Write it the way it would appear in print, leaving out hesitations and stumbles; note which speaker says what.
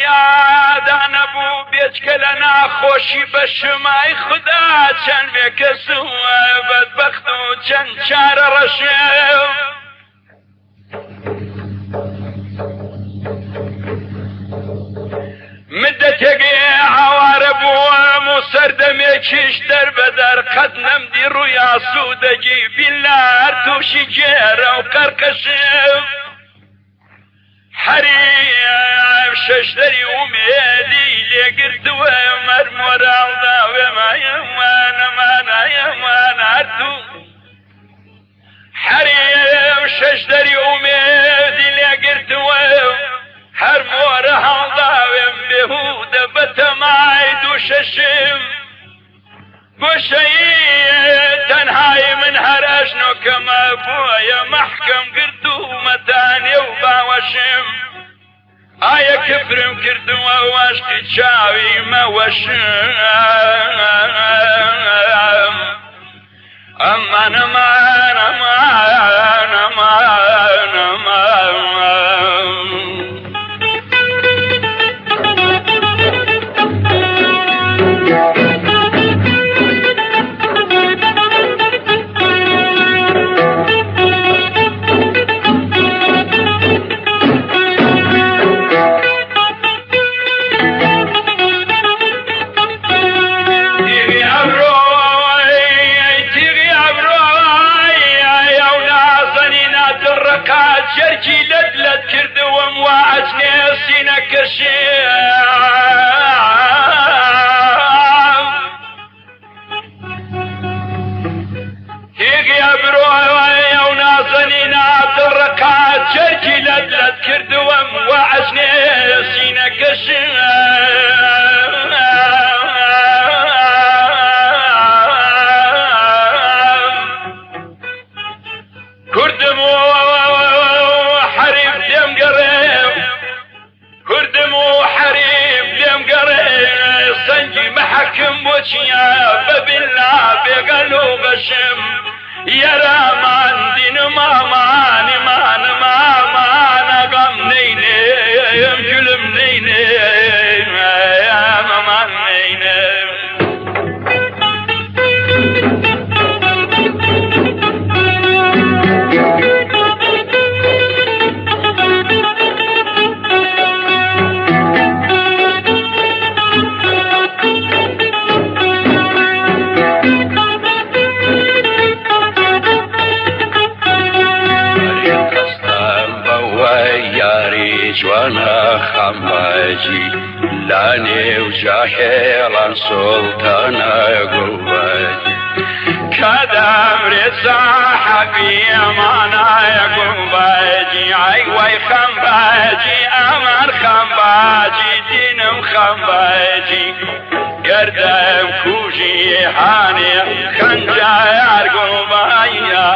Speaker 1: دنیادا نەبوو بێجگە لە ناخۆشی بەشمای خودا چەند بێکەس و بەدبەخت و چەند چارە ڕەشم. مدەتێک ئاوارە بووم و سەردەمێکیش دەربەدەر قەت نەمدی ڕووی ئاسوودەگی بیلا هەر تووشی گێرە و قەرقەشم. حەریم شەشدەری ئومێدی لێگرتووە مەر مۆراڵ داوێمایەمانەمانایەمان هەردوو حەریم شەشدەری ئومێدی لێگرتووە هەر مۆرە هەڵداوێم بێهوودە بەتەمای دوو شەشم گۆشەی تەنهای من هەر ئەژنۆکەمە بۆیە مەحکەم گرتوومەتە نێو باوەشم ئایا کفرم کردووە واشتی چاوی مەوەشم ئەمان ئەمان ئەمان ئەمان ئەمان. تیغی ئەبرۆی تیغی ئەبرۆی ئەو نازەنینە دڵڕەقە جەرگی لەت لەت کردووم وا ئەجنێ سینەکەشم. تیغی ئەبرۆی ئەو نازەنینە دڵڕەقە جەرگی لەت لەت کردووم وا ئەجنێ سینەکەشم. کوردم و حەریف لێم گەڕێ، کوردم و حەریف لێم گەڕێ، سەنگی مەحەکم بۆ چییە بە بیللا بێگەل و غەشم، یەرەمان دینم ئامان ئیمانم ئامان ئەغەم نەینێم گولم نەینێم ئەمان نەینێم. یاری جوانە خەمباجی لانێ و جاهێڵان سوڵتانە گوڵباجی کەدەمرێ ساحەبی ئەمانایە گوڵباجی ئای وای خەمباجی ئەمان خەمباجی دینم خەمباجی گەردەم کوژی هانێ خەنجار گوڵبایە.